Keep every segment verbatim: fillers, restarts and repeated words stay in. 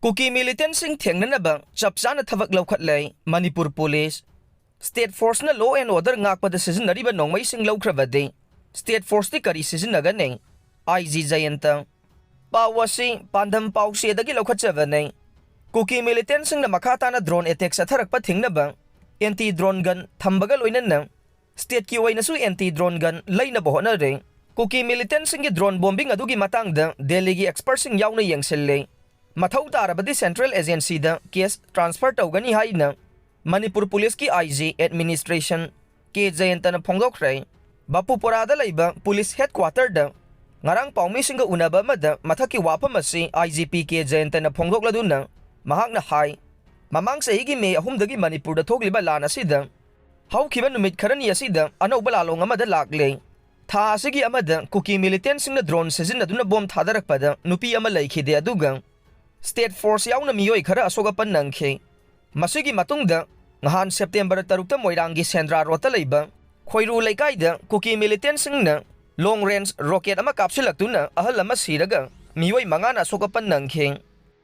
ꯀꯨꯀꯤ ꯃꯤꯂꯤꯇꯦꯟꯁꯤꯡ ꯊꯦꯡꯅꯅꯕ ꯆꯞ ꯆꯥꯅ ꯊꯕꯛ ꯂꯧꯈꯠꯂꯦ ꯃꯅꯤꯄꯨꯔ ꯄꯨꯂꯤꯁ꯫ ꯁ꯭ꯇꯦꯠ ꯐꯣꯔꯁꯅ law and order ꯉꯥꯛꯄꯗ ꯁꯤꯖꯤꯟꯅꯔꯤꯕ ꯅꯣꯡꯃꯩꯁꯤꯡ ꯂꯧꯈ꯭ꯔꯕꯗꯤ ꯁ꯭ꯇꯦꯠ ꯐꯣꯔꯁꯇꯤ ꯀꯔꯤ ꯁꯤꯖꯤꯟꯅꯒꯅꯤ? I G Jayanta. ꯄꯥꯎ ꯑꯁꯤ ꯄꯥꯟꯗꯝ ꯄꯥꯎꯆꯦꯗꯒꯤ ꯂꯧꯈꯠꯆꯕꯅꯤ꯫ ꯀꯨꯀꯤ ꯃꯤꯂꯤꯇꯦꯟꯁꯤꯡꯅ ꯃꯈꯥ ꯇꯥꯅ ꯗ꯭ꯔꯣꯟ ꯑꯦꯇꯦꯛ ꯆꯠꯊꯔꯛꯄ ꯊꯤꯡꯅꯕ ꯑꯦꯟꯇꯤ ꯗ꯭ꯔꯣꯟ ꯒꯟ ꯊꯝꯕꯒ ꯂꯣꯏꯅꯅ ꯁ꯭ꯇꯦꯠꯀꯤ ꯑꯣꯏꯅꯁꯨ ꯑꯦꯟꯇꯤ ꯗ꯭ꯔꯣꯟ ꯒꯟ ꯂꯩꯅꯕ ꯍꯣꯠꯅꯔꯦ꯫ ꯀꯨꯀꯤ ꯃꯤꯂꯤꯇꯦꯟꯁꯤꯡꯒꯤ ꯗ꯭ꯔꯣꯟ ꯕꯣꯝꯕꯤꯡ ꯑꯗꯨꯒꯤ ꯃꯇꯥꯡꯗ ꯗꯦꯜꯂꯤꯒꯤ ꯑꯦꯛꯁꯄꯔꯠꯁꯤꯡ ꯌꯥꯎꯅ ꯌꯦꯡꯁꯤꯜꯂꯦ꯫ ꯃꯊꯧ ꯇꯥꯔꯕꯗꯤ ꯁꯦꯟꯇ꯭ꯔꯦꯜ ꯑꯦꯖꯦꯟꯁꯤꯗ ꯀꯦꯁ ꯇ꯭ꯔꯥꯟꯁꯐꯔ ꯇꯧꯒꯅꯤ ꯍꯥꯏꯅ ꯃꯅꯤꯄꯨꯔ ꯄꯨꯂꯤꯁꯀꯤ ꯑꯥꯏ ꯖꯤ ꯑꯦꯗꯃꯤꯅꯤꯁꯇ꯭ꯔꯦꯁꯟ ꯀꯦ ꯖꯌꯟꯇꯅ ꯐꯣꯡꯗꯣꯛꯈ꯭ꯔꯦ꯫ ꯕꯥꯄꯨꯄꯨꯔꯥꯗ ꯂꯩꯕ ꯄꯨꯂꯤꯁ ꯍꯦꯗꯀ꯭ꯋꯥꯇꯔꯗ ꯉꯔꯥꯡ ꯄꯥꯎꯃꯤꯁꯤꯡꯒ ꯎꯅꯕ ꯑꯃꯗ ꯃꯊꯛꯀꯤ ꯋꯥꯐꯝ ꯑꯁꯤ ꯑꯥꯏ ꯖꯤ ꯄꯤ ꯀꯦ ꯖꯌꯟꯇꯅ ꯐꯣꯡꯗꯣꯛꯂꯗꯨꯅ ꯃꯍꯥꯛꯅ ꯍꯥꯏ, ꯃꯃꯥꯡ ꯆꯍꯤꯒꯤ ꯃꯦ ꯑꯍꯨꯝꯗꯒꯤ ꯃꯅꯤꯄꯨꯔꯗ ꯊꯣꯛꯂꯤꯕ ꯂꯥꯟ ꯑꯁꯤꯗ ꯍꯧꯈꯤꯕ ꯅꯨꯃꯤꯠ ꯈꯔꯅꯤ ꯑꯁꯤꯗ ꯑꯅꯧꯕ ꯂꯥꯂꯣꯡ ꯑꯃꯗ ꯂꯥꯛꯂꯦ꯫ ꯊꯥ ꯑꯁꯤꯒꯤ ꯑꯃꯗ ꯀꯨꯀꯤ ꯃꯤꯂꯤꯇꯦꯟꯁꯤꯡꯅ ꯗ꯭ꯔꯣꯟ ꯁꯤꯖꯤꯟꯅꯗꯨꯅ ꯕꯣꯝ ꯊꯥꯗꯔꯛꯄꯗ ꯅꯨꯄꯤ ꯑꯃ ꯂꯩꯈꯤꯗꯦ, ꯑꯗꯨꯒ ꯁ꯭ꯇꯦꯠ ꯐꯣꯔꯁ ꯌꯥꯎꯅ ꯃꯤꯑꯣꯏ ꯈꯔ ꯑꯁꯣꯛ ꯑꯄꯟ ꯅꯪꯈꯤ꯫ ꯃꯁꯤꯒꯤ ꯃꯇꯨꯡꯗ ꯉꯍꯥꯟ ꯁꯦꯞꯇꯦꯝꯕꯔ ꯇꯔꯨꯛꯇ ꯃꯣꯏꯔꯥꯡꯒꯤ ꯁꯦꯟꯗ꯭ꯔꯥ ꯔꯣꯗꯇ ꯂꯩꯕ ꯈꯣꯏꯔꯨ ꯂꯩꯀꯥꯏꯗ ꯀꯨꯀꯤ ꯃꯤꯂꯤꯇꯦꯟꯁꯤꯡꯅ ꯂꯣꯡ ꯔꯦꯟꯖ ꯔꯣꯀꯦꯠ ꯑꯃ ꯀꯥꯞꯁꯤꯜꯂꯛꯇꯨꯅ ꯑꯍꯜ ꯑꯃ ꯁꯤꯔꯒ ꯃꯤꯑꯣꯏ ꯃꯉꯥꯅ ꯑꯁꯣꯛ ꯑꯄꯟ ꯅꯪꯈꯤ꯫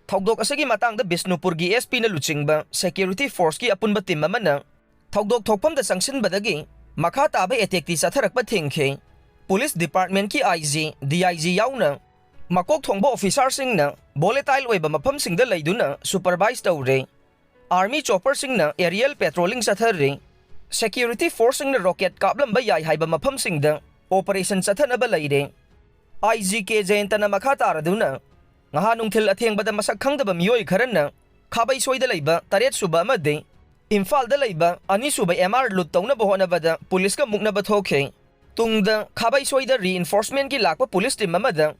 ꯊꯧꯗꯣꯛ ꯑꯁꯤꯒꯤ ꯃꯇꯥꯡꯗ ꯕꯤꯁꯅꯨꯄꯨꯔꯒꯤ ꯑꯦꯁ ꯄꯤꯅ ꯂꯨꯆꯤꯡꯕ ꯁꯦꯀ꯭ꯌꯨꯔꯤꯇꯤ ꯐꯣꯔꯁꯀꯤ ꯑꯄꯨꯟꯕ ꯇꯤꯝ ꯑꯃꯅ ꯊꯧꯗꯣꯛ ꯊꯣꯛꯐꯝꯗ ꯆꯪꯁꯤꯟꯕꯗꯒꯤ ꯃꯈꯥ ꯇꯥꯕ ꯑꯦꯇꯦꯛꯇꯤ ꯆꯠꯊꯔꯛꯄ ꯊꯤꯡꯈꯤ꯫ ꯄꯨꯂꯤꯁ ꯗꯤꯄꯥꯔꯠꯃꯦꯟꯠꯀꯤ I G, D I G ꯌꯥꯎꯅ ꯃꯀꯣꯛ ꯊꯣꯡꯕ ꯑꯣꯐꯤꯁꯥꯔꯁꯤꯡꯅ ꯚꯣꯂꯦꯇꯥꯏꯜ ꯑꯣꯏꯕ ꯃꯐꯝꯁꯤꯡꯗ ꯂꯩꯗꯨꯅ ꯁꯨꯄꯔꯚꯥꯏꯖ ꯇꯧꯔꯦ꯫ ꯑꯥꯔꯃꯤ ꯆꯣꯄꯔꯁꯤꯡꯅ ꯑꯦꯔꯤꯌꯦꯜ ꯄꯦꯇ꯭ꯔꯣꯂꯤꯡ ꯆꯠꯊꯔꯤ꯫ ꯁꯦꯀ꯭ꯌꯨꯔꯤꯇꯤ ꯐꯣꯔꯁꯁꯤꯡꯅ ꯔꯣꯀꯦꯠ ꯀꯥꯞꯂꯝꯕ ꯌꯥꯏ ꯍꯥꯏꯕ ꯃꯐꯝꯁꯤꯡꯗ ꯑꯣꯄꯔꯦꯁꯟ ꯆꯠꯊꯅꯕ ꯂꯩꯔꯦ꯫ ꯑꯥꯏ ꯖꯤ ꯀꯦ ꯖꯌꯟꯇꯅ ꯃꯈꯥ ꯇꯥꯔꯗꯨꯅ, ꯉꯍꯥꯟ ꯅꯨꯡꯊꯤꯜ ꯑꯊꯦꯡꯕꯗ ꯃꯁꯛ ꯈꯪꯗꯕ ꯃꯤꯑꯣꯏ ꯈꯔꯅ ꯈꯥꯕꯩ ꯁꯣꯏꯗ ꯂꯩꯕ ꯇꯔꯦꯠ ꯁꯨꯕ ꯑꯃꯗꯤ ꯏꯝꯐꯥꯜꯗ ꯂꯩꯕ ꯑꯅꯤ ꯁꯨꯕ ꯑꯦꯝ ꯑꯥꯔ ꯂꯨꯠ ꯇꯧꯅꯕ ꯍꯣꯠꯅꯕꯗ ꯄꯨꯂꯤꯁꯀ ꯃꯨꯛꯅꯕ ꯊꯣꯛꯈꯤ꯫ ꯇꯨꯡꯗ ꯈꯥꯕꯩ ꯁꯣꯏꯗ reinforcementꯀꯤ ꯂꯥꯛꯄ ꯄꯨꯂꯤꯁ ꯇꯤꯝ ꯑꯃꯗ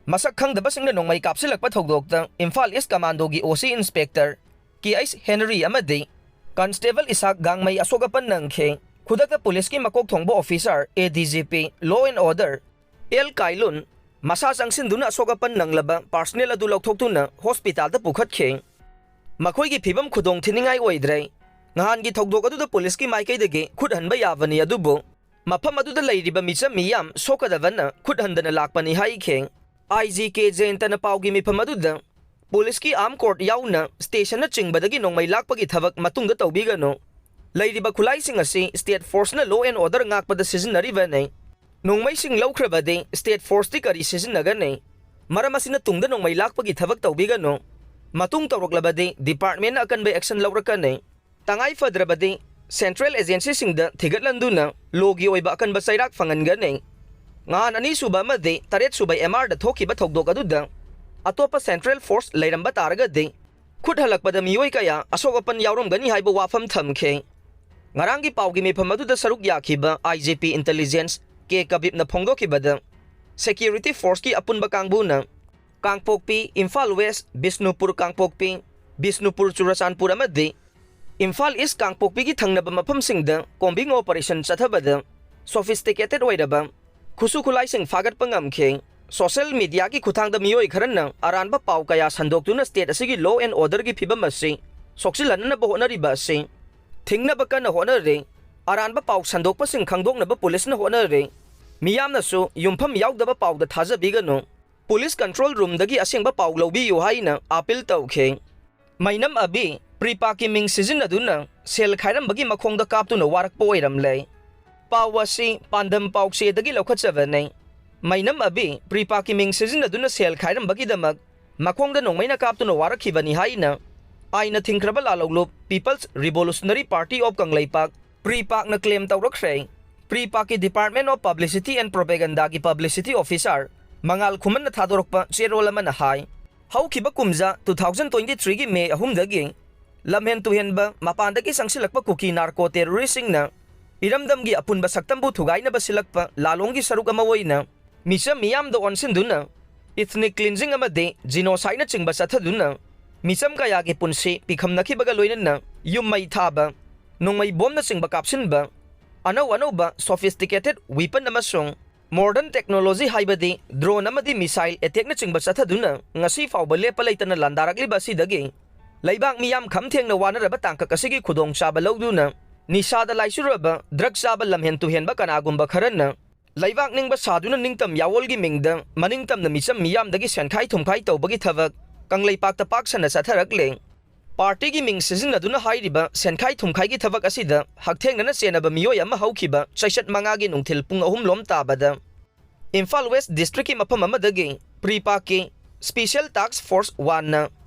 ꯃꯁꯛ ꯈꯪꯗꯕꯁꯤꯡꯅ ꯅꯣꯡꯃꯩ ꯀꯥꯞꯁꯤꯜꯂꯛꯄ ꯊꯧꯗꯣꯛꯇ ꯏꯝꯐꯥꯜ ꯏꯁ ꯀꯃꯥꯟꯗꯣꯒꯤ O C inspector K H Henry ꯑꯃꯗꯤ ꯀꯟꯁꯇꯦꯕꯜ ꯏꯁꯥꯛ ꯒꯥꯡꯃꯩ ꯑꯁꯣꯛ ꯑꯄꯟ ꯅꯪꯈꯤ꯫ ꯈꯨꯗꯛꯇ ꯄꯨꯂꯤꯁꯀꯤ ꯃꯀꯣꯛ ꯊꯣꯡꯕ officer, A D G P, law and order, L Kailun ꯃꯁꯥ ꯆꯪꯁꯤꯟꯗꯨꯅ ꯑꯁꯣꯛ ꯑꯄꯟ ꯅꯪꯂꯕ ꯄꯥꯔꯁꯅꯦꯜ ꯑꯗꯨ ꯂꯧꯊꯣꯛꯇꯨꯅ ꯍꯣꯁꯄꯤꯇꯥꯜꯗ ꯄꯨꯈꯠꯈꯤ꯫ ꯃꯈꯣꯏꯒꯤ ꯐꯤꯕꯝ ꯈꯨꯗꯣꯡ ꯊꯤꯅꯤꯡꯉꯥꯏ ꯑꯣꯏꯗ꯭ꯔꯦ꯫ ꯅꯍꯥꯟꯒꯤ ꯊꯧꯗꯣꯛ ꯑꯗꯨꯗ ꯄꯨꯂꯤꯁꯀꯤ ꯃꯥꯏꯀꯩꯗꯒꯤ ꯈꯨꯠ ꯍꯟꯕ ꯌꯥꯕꯅꯤ, ꯑꯗꯨꯕꯨ ꯃꯐꯝ ꯑꯗꯨꯗ ꯂꯩꯔꯤꯕ ꯃꯤꯆꯝ ꯃꯤꯌꯥꯝ ꯁꯣꯛꯀꯗꯕꯅ ꯈꯨꯠ ꯍꯟꯗꯅ ꯂꯥꯛꯄꯅꯤ ꯍꯥꯏꯈꯤ꯫ ꯑꯥꯏ ꯖꯤ ꯀꯦ ꯖꯌꯟꯇꯅ ꯄꯥꯎꯒꯤ ꯃꯤꯐꯝ ꯑꯗꯨꯗ ꯄꯨꯂꯤꯁꯀꯤ armed court ꯌꯥꯎꯅ stationꯅꯆꯤꯡꯕꯗꯒꯤ ꯅꯣꯡꯃꯩ ꯂꯥꯛꯄꯒꯤ ꯊꯕꯛ ꯃꯇꯨꯡꯗ ꯇꯧꯕꯤꯒꯅꯨ꯫ ꯂꯩꯔꯤꯕ ꯈꯨꯠꯂꯥꯏꯁꯤꯡ ꯑꯁꯤ state forceꯅ law and order ꯉꯥꯛꯄꯗ ꯁꯤꯖꯤꯟꯅꯔꯤꯕꯅꯤ꯫ ꯅꯣꯡꯃꯩꯁꯤꯡ ꯂꯧꯈ꯭ꯔꯕꯗꯤ state forceꯇꯤ ꯀꯔꯤ ꯁꯤꯖꯤꯟꯅꯒꯅꯤ? ꯃꯔꯝ ꯑꯁꯤꯅ ꯇꯨꯡꯗ ꯅꯣꯡꯃꯩ ꯂꯥꯛꯄꯒꯤ ꯊꯕꯛ ꯇꯧꯕꯤꯒꯅꯨ꯫ ꯃꯇꯨꯡ ꯇꯧꯔꯛꯂꯕꯗꯤ departmentꯅ ꯑꯀꯟꯕ action ꯂꯧꯔꯛꯀꯅꯤ꯫ ꯇꯉꯥꯏ ꯐꯗ꯭ꯔꯕꯗꯤ central agencyꯁꯤꯡꯗ ꯊꯤꯒꯠꯍꯟꯗꯨꯅ lawꯒꯤ ꯑꯣꯏꯕ ꯑꯀꯟꯕ ꯆꯩꯔꯥꯛ ꯐꯪꯍꯟꯒꯅꯤ꯫ ꯉꯍꯥꯟ ꯑꯅꯤꯁꯨꯕ ꯑꯃꯗꯤ ꯇꯔꯦꯠꯁꯨꯕ MRꯗ ꯊꯣꯛꯈꯤꯕ ꯊꯧꯗꯣꯛ ꯑꯗꯨꯗ ꯑꯇꯣꯞꯄ central force ꯂꯩꯔꯝꯕ ꯇꯥꯔꯒꯗꯤ ꯈꯨꯠ ꯍꯜꯂꯛꯄꯗ ꯃꯤꯑꯣꯏ ꯀꯌꯥ ꯑꯁꯣꯛ ꯑꯄꯟ ꯌꯥꯎꯔꯝꯒꯅꯤ ꯍꯥꯏꯕ ꯋꯥꯐꯝ ꯊꯝꯈꯤ꯫ ꯉꯔꯥꯡꯒꯤ ꯄꯥꯎꯒꯤ ꯃꯤꯐꯝ ꯑꯗꯨꯗ ꯁꯔꯨꯛ ꯌꯥꯈꯤꯕ IGP Intelligence K ꯀꯕꯤꯞꯅ ꯐꯣꯡꯗꯣꯛꯈꯤꯕꯗ, security forceꯀꯤ ꯑꯄꯨꯟꯕ ꯀꯥꯡꯕꯨꯅ ꯀꯥꯡꯄꯣꯛꯄꯤ, ꯏꯝꯐꯥꯜ West, ꯕꯤꯁꯅꯨꯄꯨꯔ ꯀꯥꯡꯄꯣꯛꯄꯤ, ꯕꯤꯁꯅꯨꯄꯨꯔ ꯆꯨꯔꯆꯥꯟꯄꯨꯔ ꯑꯃꯗꯤ ꯏꯝꯐꯥꯜ East ꯀꯥꯡꯄꯣꯛꯄꯤꯒꯤ ꯊꯪꯅꯕ ꯃꯐꯝꯁꯤꯡꯗ combing operation ꯆꯠꯊꯕꯗ sophisticated ꯑꯣꯏꯔꯕ ꯈꯨꯠꯁꯨ ꯈꯨꯠꯂꯥꯏꯁꯤꯡ ꯐꯥꯒꯠꯄ ꯉꯝꯈꯤ꯫ Social mediaꯒꯤ ꯈꯨꯠꯊꯥꯡꯗ ꯃꯤꯑꯣꯏ ꯈꯔꯅ ꯑꯔꯥꯟꯕ ꯄꯥꯎ ꯀꯌꯥ ꯁꯟꯗꯣꯛꯇꯨꯅ state ꯑꯁꯤꯒꯤ law and orderꯒꯤ ꯐꯤꯕꯝ ꯑꯁꯤ ꯁꯣꯛꯆꯤꯜꯍꯟꯅꯕ ꯍꯣꯠꯅꯔꯤꯕ ꯑꯁꯤ ꯊꯤꯡꯅꯕ ꯀꯟꯅ ꯍꯣꯠꯅꯔꯤ꯫ ꯑꯔꯥꯟꯕ ꯄꯥꯎ ꯁꯟꯗꯣꯛꯄꯁꯤꯡ ꯈꯪꯗꯣꯛꯅꯕ ꯄꯨꯂꯤꯁꯅ ꯍꯣꯠꯅꯔꯤ꯫ ꯃꯤꯌꯥꯝꯅꯁꯨ ꯌꯨꯝꯐꯝ ꯌꯥꯎꯗꯕ ꯄꯥꯎꯗ ꯊꯥꯖꯕꯤꯒꯅꯨ꯫ Police control roomꯗꯒꯤ ꯑꯁꯦꯡꯕ ꯄꯥꯎ ꯂꯧꯕꯤꯌꯨ ꯍꯥꯏꯅ appeal ꯇꯧꯈꯤ꯫ ꯃꯩꯅꯝ ꯑꯕꯤ ꯄ꯭ꯔꯤꯄꯥꯛꯀꯤ ꯃꯤꯡ ꯁꯤꯖꯤꯟꯅꯗꯨꯅ ꯁꯦꯜ ꯈꯥꯏꯔꯝꯕꯒꯤ ꯃꯈꯣꯡꯗ ꯀꯥꯞꯇꯨꯅ ꯋꯥꯔꯛꯄ ꯑꯣꯏꯔꯝꯂꯦ꯫ ꯄꯥꯎ ꯑꯁꯤ ꯄꯥꯟꯗꯝ ꯄꯥꯎꯆꯦꯗꯒꯤ ꯂꯧꯈꯠꯆꯕꯅꯤ꯫ ꯃꯩꯅꯝ ꯑꯕꯤ ꯄ꯭ꯔꯤꯄꯥꯛꯀꯤ ꯃꯤꯡ ꯁꯤꯖꯤꯟꯅꯗꯨꯅ ꯁꯦꯜ ꯈꯥꯏꯔꯝꯕꯒꯤꯗꯃꯛ ꯃꯈꯣꯡꯗ ꯅꯣꯡꯃꯩꯅ ꯀꯥꯞꯇꯨꯅ ꯋꯥꯔꯛꯈꯤꯕꯅꯤ ꯍꯥꯏꯅ ꯑꯥꯏꯟꯅ ꯊꯤꯡꯈ꯭ꯔꯕ ꯂꯥꯂꯣꯡꯂꯨꯞ People's Revolutionary Party of Kangleipak, ꯄ꯭ꯔꯤꯄꯥꯛꯅ claim ꯇꯧꯔꯛꯈ꯭ꯔꯦ꯫ ꯄ꯭ꯔꯤꯄꯥꯛꯀꯤ Department of Publicity and Propagandaꯒꯤ publicity officer ꯃꯉꯥꯜ ꯈꯨꯃꯟꯅ ꯊꯥꯗꯣꯔꯛꯄ ꯆꯦꯔꯣꯜ ꯑꯃꯅ ꯍꯥꯏ, ꯍꯧꯈꯤꯕ ꯀꯨꯝꯖꯥ two thousand twenty threeꯒꯤ May ꯑꯍꯨꯝꯗꯒꯤ ꯂꯝꯍꯦꯟ ꯇꯨꯍꯦꯟꯕ ꯃꯄꯥꯟꯗꯒꯤ ꯆꯪꯁꯤꯜꯂꯛꯄ ꯀꯨꯀꯤ narco terroristꯁꯤꯡꯅ ꯏꯔꯝꯗꯝꯒꯤ ꯑꯄꯨꯟꯕ ꯁꯛꯇꯝꯕꯨ ꯊꯨꯒꯥꯏꯅꯕ ꯁꯤꯜꯂꯛꯄ ꯂꯥꯂꯣꯡꯒꯤ ꯁꯔꯨꯛ ꯑꯃ ꯑꯣꯏꯅ ꯃꯤꯆꯝ ꯃꯤꯌꯥꯝꯗ ꯑꯣꯟꯁꯤꯟꯗꯨꯅ ethnic cleansing ꯑꯃꯗꯤ genocideꯅꯆꯤꯡꯕ ꯆꯠꯊꯗꯨꯅ ꯃꯤꯆꯝ ꯀꯌꯥꯒꯤ ꯄꯨꯟꯁꯤ ꯄꯤꯈꯝꯅꯈꯤꯕꯒ ꯂꯣꯏꯅꯅ ꯌꯨꯝ ꯃꯩ ꯊꯥꯕ, ꯅꯣꯡꯃꯩ ꯕꯣꯝꯅꯆꯤꯡꯕ ꯀꯥꯞꯁꯤꯟꯕ, ꯑꯅꯧ ꯑꯅꯧꯕ sophisticated weapon ꯑꯃꯁꯨꯡ modern technology ꯍꯥꯏꯕꯗꯤ drone ꯑꯃꯗꯤ missile attackꯅꯆꯤꯡꯕ ꯆꯠꯊꯗꯨꯅ ꯉꯁꯤ ꯐꯥꯎꯕ ꯂꯦꯞꯄ ꯂꯩꯇꯅ ꯂꯥꯟꯗꯥꯔꯛꯂꯤꯕ ꯑꯁꯤꯗꯒꯤ ꯂꯩꯕꯥꯛ ꯃꯤꯌꯥꯝ ꯈꯝ ꯊꯦꯡꯅ ꯋꯥꯅꯔꯕ ꯇꯥꯡꯀꯛ ꯑꯁꯤꯒꯤ ꯈꯨꯗꯣꯡꯆꯥꯕ ꯂꯧꯗꯨꯅ ꯅꯤꯁꯥꯗ ꯂꯥꯏꯆꯨꯔꯕ drug ꯆꯥꯕ ꯂꯝꯍꯦꯟ ꯇꯨꯍꯦꯟꯕ ꯀꯅꯥꯒꯨꯝꯕ ꯈꯔꯅ ꯂꯩꯕꯥꯛ ꯅꯤꯡꯕ ꯁꯥꯗꯨꯅ ꯅꯤꯡꯇꯝ ꯌꯥꯑꯣꯜꯒꯤ ꯃꯤꯡꯗ ꯃꯅꯤꯡꯇꯝꯅ ꯃꯤꯆꯝ ꯃꯤꯌꯥꯝꯗꯒꯤ ꯁꯦꯟꯈꯥꯏ ꯊꯨꯝꯈꯥꯏ ꯇꯧꯕꯒꯤ ꯊꯕꯛ ꯀꯪꯂꯩꯄꯥꯛꯇ ꯄꯥꯛ ꯁꯟꯅ ꯆꯠꯊꯔꯛꯂꯦ꯫ ꯄꯥꯔꯇꯤꯒꯤ ꯃꯤꯡ ꯁꯤꯖꯤꯟꯅꯗꯨꯅ ꯍꯥꯏꯔꯤꯕ ꯁꯦꯟꯈꯥꯏ ꯊꯨꯝꯈꯥꯏꯒꯤ ꯊꯕꯛ ꯑꯁꯤꯗ ꯍꯛꯊꯦꯡꯅꯅ ꯆꯦꯟꯅꯕ ꯃꯤꯑꯣꯏ ꯑꯃ ꯍꯧꯈꯤꯕ ꯆꯩꯆꯠ ꯃꯉꯥꯒꯤ ꯅꯨꯡꯊꯤꯜ ꯄꯨꯡ ꯑꯍꯨꯝ ꯂꯣꯝ ꯇꯥꯕꯗ ꯏꯝꯐꯥꯜ ꯋꯦꯁ ꯗꯤꯁꯇ꯭ꯔꯤꯛꯀꯤ ꯃꯐꯝ ꯑꯃꯗꯒꯤ ꯄ꯭ꯔꯤꯄꯥꯛꯀꯤ ꯁ꯭ꯄꯤꯁꯦꯜ ꯇꯥꯛꯁ ꯐꯣꯔꯁ ꯋꯥꯟꯅ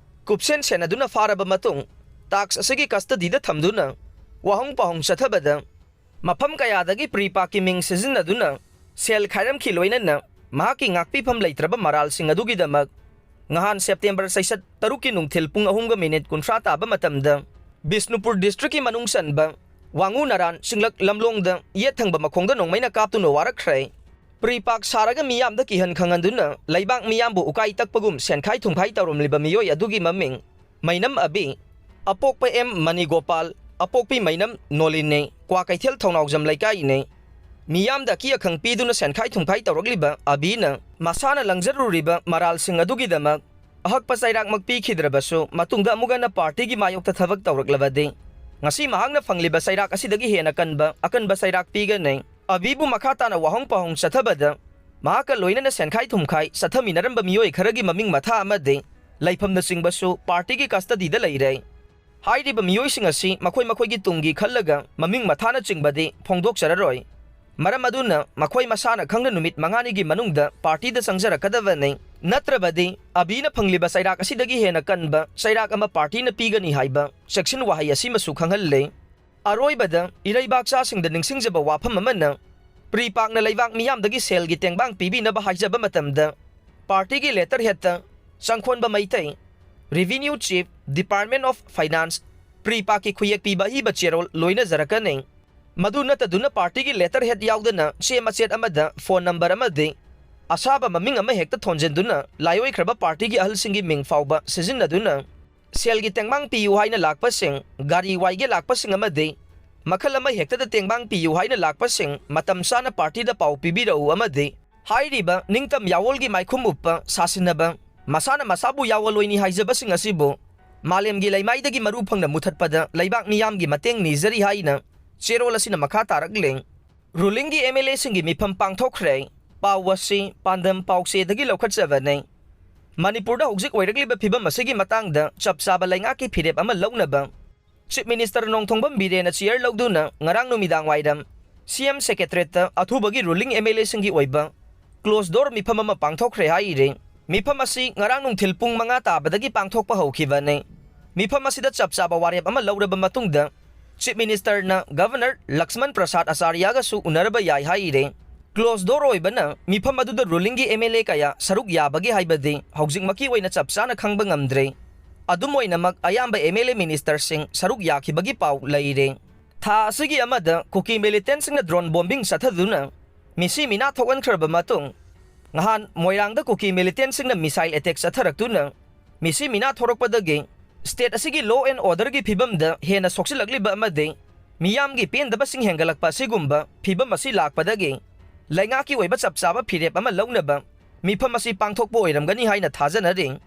ꯀꯨꯞꯁꯦꯟ ꯁꯦꯟꯅꯗꯨꯅ ꯐꯥꯔꯕ ꯃꯇꯨꯡ, ꯇꯥꯛꯁ ꯑꯁꯤꯒꯤ ꯀꯁꯇꯗꯤꯗ ꯊꯝꯗꯨꯅ ꯋꯥꯍꯪ ꯄꯥꯎꯍꯪ ꯆꯠꯊꯕꯗ, ꯃꯐꯝ ꯀꯌꯥꯗꯒꯤ ꯄ꯭ꯔꯤꯄꯥꯛꯀꯤ ꯃꯤꯡ ꯁꯤꯖꯤꯟꯅꯗꯨꯅ ꯁꯦꯜ ꯈꯥꯏꯔꯝꯈꯤ, ꯂꯣꯏꯅꯅ ꯃꯍꯥꯛꯀꯤ ꯉꯥꯛꯄꯤꯐꯝ ꯂꯩꯇ꯭ꯔꯕ ꯃꯔꯥꯜꯁꯤꯡ ꯑꯗꯨꯒꯤꯗꯃꯛ ꯅꯍꯥꯟ ꯁꯦꯞꯇꯦꯝꯕꯔ ꯆꯩꯆꯠ ꯇꯔꯨꯛꯀꯤ ꯅꯨꯡꯊꯤꯜ ꯄꯨꯡ ꯑꯍꯨꯝꯒ ꯃꯤꯅꯤꯠ ꯀꯨꯟꯊ꯭ꯔꯥ ꯇꯥꯕ ꯃꯇꯝꯗ ꯕꯤꯁꯅꯨꯄꯨꯔ ꯗꯤꯁꯇ꯭ꯔꯤꯛꯀꯤ ꯃꯅꯨꯡ ꯆꯟꯕ ꯋꯥꯉꯨ ꯅꯔꯥꯟ ꯆꯤꯡꯂꯛ ꯂꯝꯂꯣꯡꯗ ꯌꯦꯠ ꯊꯪꯕ ꯃꯈꯣꯡꯗ ꯅꯣꯡꯃꯩꯅ ꯀꯥꯞꯇꯨꯅ ꯋꯥꯔꯛꯈ꯭ꯔꯦ꯫ ꯄ꯭ꯔꯤꯄꯥꯛ ꯁꯥꯔꯒ ꯃꯤꯌꯥꯝꯗ ꯀꯤꯍꯟ ꯈꯪꯍꯟꯗꯨꯅ ꯂꯩꯕꯥꯛ ꯃꯤꯌꯥꯝꯕꯨ ꯎꯀꯥꯏ ꯇꯛꯄꯒꯨꯝ ꯁꯦꯟꯈꯥꯏ ꯊꯨꯝꯈꯥꯏ ꯇꯧꯔꯝꯂꯤꯕ ꯃꯤꯑꯣꯏ ꯑꯗꯨꯒꯤ ꯃꯃꯤꯡ ꯃꯩꯅꯝ ꯑꯕꯤ, ꯑꯄꯣꯛꯄ ꯑꯦꯝ ꯃꯅꯤꯒꯣꯄꯥꯜ, ꯑꯄꯣꯛꯄꯤ ꯃꯩꯅꯝ ꯅꯣꯂꯤꯟꯅꯤ, ꯀ꯭ꯋꯥꯀꯩꯊꯦꯜ ꯊꯧꯅꯥꯎꯖꯝ ꯂꯩꯀꯥꯏꯅꯤ꯫ ꯃꯤꯌꯥꯝꯗ ꯑꯀꯤ ꯑꯈꯪ ꯄꯤꯗꯨꯅ ꯁꯦꯟꯈꯥꯏ ꯊꯨꯝꯈꯥꯏ ꯇꯧꯔꯛꯂꯤꯕ ꯑꯕꯤꯅ ꯃꯁꯥꯅ ꯂꯪꯖꯔꯨꯔꯤꯕ ꯃꯔꯥꯜꯁꯤꯡ ꯑꯗꯨꯒꯤꯗꯃꯛ ꯑꯍꯛꯄ ꯆꯩꯔꯥꯛꯃꯛ ꯄꯤꯈꯤꯗ꯭ꯔꯕꯁꯨ, ꯃꯇꯨꯡꯗ ꯑꯃꯨꯛ ꯍꯟꯅ ꯄꯥꯔꯇꯤꯒꯤ ꯃꯥꯌꯣꯛꯇ ꯊꯕꯛ ꯇꯧꯔꯛꯂꯕꯗꯤ ꯉꯁꯤ ꯃꯍꯥꯛꯅ ꯐꯪꯂꯤꯕ ꯆꯩꯔꯥꯛ ꯑꯁꯤꯗꯒꯤ ꯍꯦꯟꯅ ꯀꯟꯕ ꯑꯀꯟꯕ ꯆꯩꯔꯥꯛ ꯄꯤꯒꯅꯤ꯫ ꯑꯕꯤꯕꯨ ꯃꯈꯥ ꯇꯥꯅ ꯋꯥꯍꯪ ꯄꯥꯎꯍꯪ ꯆꯠꯊꯕꯗ ꯃꯍꯥꯛꯀ ꯂꯣꯏꯅꯅ ꯁꯦꯟꯈꯥꯏ ꯊꯨꯝꯈꯥꯏ ꯆꯠꯊꯃꯤꯟꯅꯔꯝꯕ ꯃꯤꯑꯣꯏ ꯈꯔꯒꯤ ꯃꯃꯤꯡ ꯃꯊꯥ ꯑꯃꯗꯤ ꯂꯩꯐꯝꯅꯆꯤꯡꯕꯁꯨ ꯄꯥꯔꯇꯤꯒꯤ ꯀꯁꯇꯗꯤꯗ ꯂꯩꯔꯦ꯫ ꯍꯥꯏꯔꯤꯕ ꯃꯤꯑꯣꯏꯁꯤꯡ ꯑꯁꯤ ꯃꯈꯣꯏ ꯃꯈꯣꯏꯒꯤ ꯇꯨꯡꯒꯤ ꯈꯜꯂꯒ ꯃꯃꯤꯡ ꯃꯊꯥꯅꯆꯤꯡꯕꯗꯤ ꯐꯣꯡꯗꯣꯛꯆꯔꯔꯣꯏ꯫ ꯃꯔꯝ ꯑꯗꯨꯅ ꯃꯈꯣꯏ ꯃꯁꯥꯅ ꯈꯪꯅ ꯅꯨꯃꯤꯠ ꯃꯉꯥꯅꯤꯒꯤ ꯃꯅꯨꯡꯗ ꯄꯥꯔꯇꯤꯗ ꯆꯪꯖꯔꯛꯀꯗꯕꯅꯤ꯫ ꯅꯠꯇ꯭ꯔꯕꯗꯤ ꯑꯕꯤꯅ ꯐꯪꯂꯤꯕ ꯆꯩꯔꯥꯛ ꯑꯁꯤꯗꯒꯤ ꯍꯦꯟꯅ ꯀꯟꯕ ꯆꯩꯔꯥꯛ ꯑꯃ ꯄꯥꯔꯇꯤꯅ ꯄꯤꯒꯅꯤ ꯍꯥꯏꯕ ꯆꯦꯛꯁꯤꯟ ꯋꯥꯍꯩ ꯑꯁꯤꯃꯁꯨ ꯈꯪꯍꯜꯂꯤ꯫ ꯑꯔꯣꯏꯕꯗ ꯏꯔꯩꯕꯥꯛꯆꯥꯁꯤꯡꯗ ꯅꯤꯡꯁꯤꯡꯖꯕ ꯋꯥꯐꯝ ꯑꯃꯅ, ꯄ꯭ꯔꯤꯄꯥꯛꯅ ꯂꯩꯕꯥꯛ ꯃꯤꯌꯥꯝꯗꯒꯤ ꯁꯦꯜꯒꯤ ꯇꯦꯡꯕꯥꯡ ꯄꯤꯕꯤꯅꯕ ꯍꯥꯏꯖꯕ ꯃꯇꯝꯗ, ꯄꯥꯔꯇꯤꯒꯤ ꯂꯦꯇꯔ ꯍꯦꯠꯇ Changkhonba Meitei, revenue chief, department of finance, ꯄ꯭ꯔꯤꯄꯥꯛꯀꯤ ꯈꯨꯌꯦꯛ ꯄꯤꯕ ꯑꯏꯕ ꯆꯦꯔꯣꯜ ꯂꯣꯏꯅꯖꯔꯛꯀꯅꯤ꯫ ꯃꯗꯨ ꯅꯠꯇꯗꯨꯅ ꯄꯥꯔꯇꯤꯒꯤ ꯂꯦꯇꯔ ꯍꯦꯠ ꯌꯥꯎꯗꯅ ꯆꯦ ꯃꯆꯦꯠ ꯑꯃꯗ ꯐꯣꯟ ꯅꯝꯕꯔ ꯑꯃꯗꯤ ꯑꯁꯥꯕ ꯃꯃꯤꯡ ꯑꯃ ꯍꯦꯛꯇ ꯊꯣꯟꯖꯤꯟꯗꯨꯅ ꯂꯥꯏꯑꯣꯏꯈ꯭ꯔꯕ ꯄꯥꯔꯇꯤꯒꯤ ꯑꯍꯜꯁꯤꯡꯒꯤ ꯃꯤꯡ ꯐꯥꯎꯕ ꯁꯤꯖꯤꯟꯅꯗꯨꯅ ꯁꯦꯜꯒꯤ ꯇꯦꯡꯕꯥꯡ ꯄꯤꯌꯨ ꯍꯥꯏꯅ ꯂꯥꯛꯄꯁꯤꯡ, ꯒꯥꯔꯤ ꯋꯥꯏꯒꯦ ꯂꯥꯛꯄꯁꯤꯡ ꯑꯃꯗꯤ ꯃꯈꯜ ꯑꯃ ꯍꯦꯛꯇꯗ ꯇꯦꯡꯕꯥꯡ ꯄꯤꯌꯨ ꯍꯥꯏꯅ ꯂꯥꯛꯄꯁꯤꯡ ꯃꯇꯝ ꯆꯥꯅ ꯄꯥꯔꯇꯤꯗ ꯄꯥꯎ ꯄꯤꯕꯤꯔꯛꯎ ꯑꯃꯗꯤ ꯍꯥꯏꯔꯤꯕ ꯅꯤꯡꯇꯝ ꯌꯥꯋꯣꯜꯒꯤ ꯃꯥꯏꯈꯨꯝ ꯎꯞꯄ, ꯁꯥꯁꯤꯟꯅꯕ, ꯃꯁꯥꯅ ꯃꯁꯥꯕꯨ ꯌꯥꯋꯣꯜ ꯑꯣꯏꯅꯤ ꯍꯥꯏꯖꯕꯁꯤꯡ ꯑꯁꯤꯕꯨ ꯃꯥꯂꯦꯝꯒꯤ ꯂꯩꯃꯥꯏꯗꯒꯤ ꯃꯔꯨ ꯐꯪꯅ ꯃꯨꯊꯠꯄꯗ ꯂꯩꯕꯥꯛ ꯃꯤꯌꯥꯝꯒꯤ ꯃꯇꯦꯡ ꯅꯤꯖꯔꯤ ꯍꯥꯏꯅ ꯆꯦꯔꯣꯜ ꯑꯁꯤꯅ ꯃꯈꯥ ꯇꯥꯔꯛꯂꯤ꯫ ꯔꯨꯂꯤꯡꯒꯤ ꯑꯦꯝ ꯑꯦꯜ ꯑꯦꯁꯤꯡꯒꯤ ꯃꯤꯐꯝ ꯄꯥꯡꯊꯣꯛꯈ꯭ꯔꯦ꯫ ꯄꯥꯎ ꯑꯁꯤ ꯄꯥꯟꯗꯝ ꯄꯥꯎꯆꯦꯗꯒꯤ ꯂꯧꯈꯠꯆꯕꯅꯤ꯫ ꯃꯅꯤꯄꯨꯔꯗ ꯍꯧꯖꯤꯛ ꯑꯣꯏꯔꯛꯂꯤꯕ ꯐꯤꯕꯝ ꯑꯁꯤꯒꯤ ꯃꯇꯥꯡꯗ ꯆꯞ ꯆꯥꯕ ꯂꯩꯉꯥꯛꯀꯤ ꯐꯤꯔꯦꯞ ꯑꯃ ꯂꯧꯅꯕ Chief Minister ꯅꯣꯡꯊꯣꯝꯕꯝ ꯕꯤꯔꯦꯟꯅ chair ꯂꯧꯗꯨꯅ ꯉꯔꯥꯡ ꯅꯨꯃꯤꯗꯥꯡ ꯋꯥꯏꯔꯝ C M Secretariat-ꯇ ꯑꯊꯨꯕꯒꯤ ruling M L A-ꯁꯤꯡꯒꯤ ꯑꯣꯏꯕ closed door ꯃꯤꯐꯝ ꯑꯃ ꯄꯥꯡꯊꯣꯛꯈ꯭ꯔꯦ ꯍꯥꯏꯔꯤ꯫ ꯃꯤꯐꯝ ꯑꯁꯤ ꯉꯔꯥꯡ ꯅꯨꯡꯊꯤꯜ ꯄꯨꯡ ꯃꯉꯥ ꯇꯥꯕꯗꯒꯤ ꯄꯥꯡꯊꯣꯛꯄ ꯍꯧꯈꯤꯕꯅꯤ꯫ ꯃꯤꯐꯝ ꯑꯁꯤꯗ ꯆꯞ ꯆꯥꯕ ꯋꯥꯔꯦꯞ ꯑꯃ ꯂꯧꯔꯕ ꯃꯇꯨꯡꯗ Chief Minister-ꯅ Governor ꯂꯛꯁꯃꯟ ꯄ꯭ꯔꯁꯥꯗ ꯑꯆꯥꯔꯌꯥꯒꯁꯨ ꯎꯅꯔꯕ ꯌꯥꯏ ꯍꯥꯏꯔꯤ꯫ Closed door ꯑꯣꯏꯕꯅ ꯃꯤꯐꯝ ꯑꯗꯨꯗ ruling-ꯒꯤ M L A ꯀꯌꯥ ꯁꯔꯨꯛ ꯌꯥꯕꯒꯦ ꯍꯥꯏꯕꯗꯤ ꯍꯧꯖꯤꯛꯃꯛꯀꯤ ꯑꯣꯏꯅ ꯆꯞ ꯆꯥꯅ ꯈꯪꯕ ꯉꯝꯗ꯭ꯔꯤ꯫ ꯑꯗꯨꯝ ꯑꯣꯏꯅꯃꯛ, ꯑꯌꯥꯝꯕ M L A minister-ꯁꯤꯡ ꯁꯔꯨꯛ ꯌꯥꯈꯤꯕꯒꯤ ꯄꯥꯎ ꯂꯩꯔꯦ꯫ ꯊꯥ ꯑꯁꯤꯒꯤ ꯑꯃꯗ ꯀꯨꯀꯤ militant-ꯁꯤꯡꯅ drone bombing ꯆꯠꯊꯗꯨꯅ ꯃꯤꯁꯤ ꯃꯤꯅꯥ ꯊꯣꯛꯍꯟꯈ꯭ꯔꯕ ꯃꯇꯨꯡ, ꯅꯍꯥꯟ ꯃꯣꯏꯔꯥꯡꯗ ꯀꯨꯀꯤ militant-ꯁꯤꯡꯅ missile attack ꯆꯠꯊꯔꯛꯇꯨꯅ ꯃꯤꯁꯤ ꯃꯤꯅꯥ ꯊꯣꯔꯛꯄꯗꯒꯤ state ꯑꯁꯤꯒꯤ law and order-ꯒꯤ ꯐꯤꯕꯝꯗ ꯍꯦꯟꯅ ꯁꯣꯛꯆꯤꯜꯂꯛꯂꯤꯕ ꯑꯃꯗꯤ ꯃꯤꯌꯥꯝꯒꯤ ꯄꯦꯟꯗꯕꯁꯤꯡ ꯍꯦꯟꯒꯠꯂꯛꯄ ꯑꯁꯤꯒꯨꯝꯕ ꯐꯤꯕꯝ ꯑꯁꯤ ꯂꯥꯛꯄꯗꯒꯤ ꯂꯩꯉꯥꯛꯀꯤ ꯑꯣꯏꯕ ꯆꯞ ꯆꯥꯕ ꯐꯤꯔꯦꯞ ꯑꯃ ꯂꯧꯅꯕ ꯃꯤꯐꯝ ꯑꯁꯤ ꯄꯥꯡꯊꯣꯛꯄ ꯑꯣꯏꯔꯝꯒꯅꯤ ꯍꯥꯏꯅ ꯊꯥꯖꯅꯔꯤ꯫